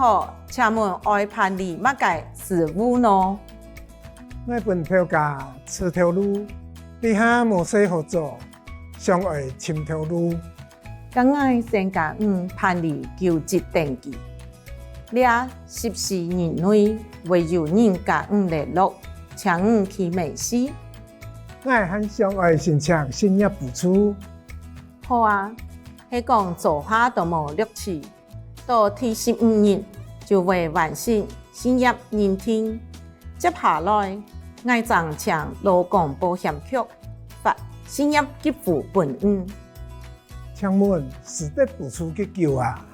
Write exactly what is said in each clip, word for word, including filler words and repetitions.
好，請問愛辦理麼个事務呢？𠊎分頭家辭頭路，這下無事好做，想愛尋頭路。該𠊎先佮你辦理求職登記。這十四日內會有人佮你聯絡，請你去面試。𠊎還想愛申請失業補助。好啊，係講做下都無錄取， 到第十五日就會完成失業認定。接下來，𠊎正請勞工保險局發失業給付分你。請問使得補助幾久啊？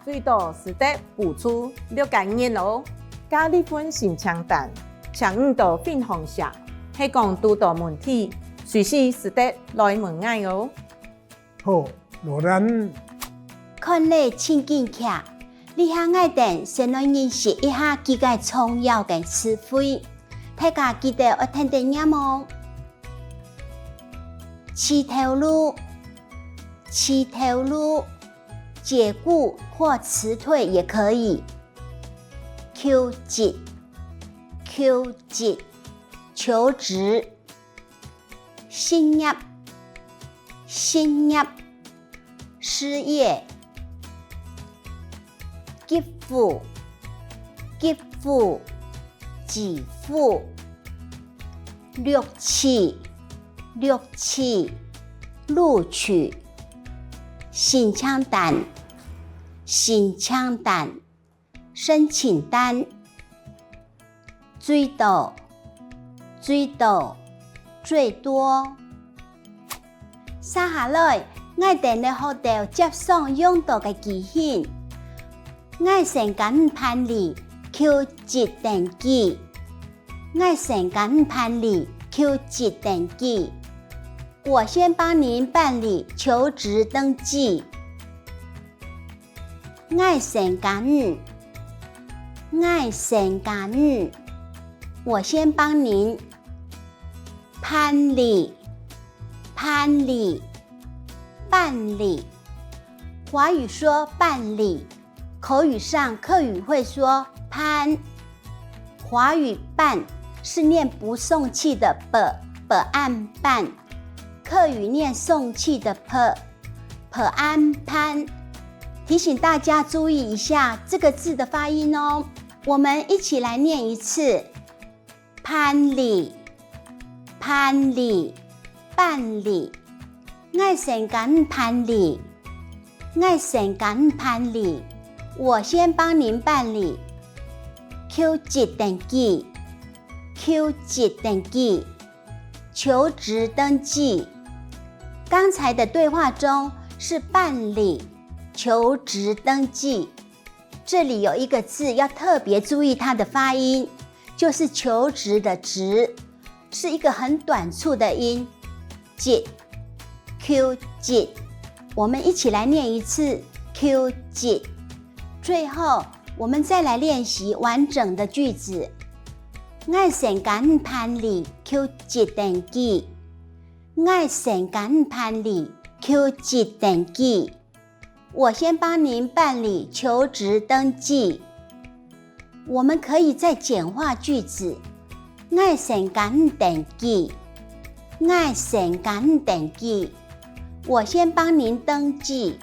最多使得補助六個月哦。加這份申請單，請你到分行寫，係講堵到問題，隨時使得來問𠊎哦。 好，勞瀝。看了情境劇，這下𠊎等先來認識一下幾個重要个詞彙，大家記得愛跈等唸哦。辭頭路，辭頭路，解僱或辭退也可以。求職，求職，求職。 失業，失業，失業。給付，給付，給付。錄取，錄取，錄取。申請單，申請單。 申請單。最多，最多，最多。接下來，𠊎等來學到輒常用到个句型。𠊎先佮你辦理求職登記。𠊎先佮你辦理求職登記。我先幫您辦理求職登記。 𠊎先佮你，𠊎先佮你，我先幫您。辦理，辦理，辦理。華語說辦理，口語上客語會說辦。華語辦是念不送氣的b，b-an辦。客語念送氣的p， p-an辦。提醒大家注意一下這個字的發音哦。我們一起來念一次：辦理，辦理，辦理。𠊎先佮你辦理，𠊎先佮你辦理。我先幫您辦理。求職登記，求職登記。 求職登記。剛才的對話中是辦理求職登記，這裡有一個字要特別注意它的發音，就是求職的職，是一個很短促的音，職，求職。我們一起來念一次，求職。最後，我們再來練習完整的句子。 𠊎先佮你辦理求職登記。𠊎先佮你辦理求職登記。我先幫您辦理求職登記。我們可以再簡化句子。𠊎先佮你登記。𠊎先佮你登記。我先幫您登記。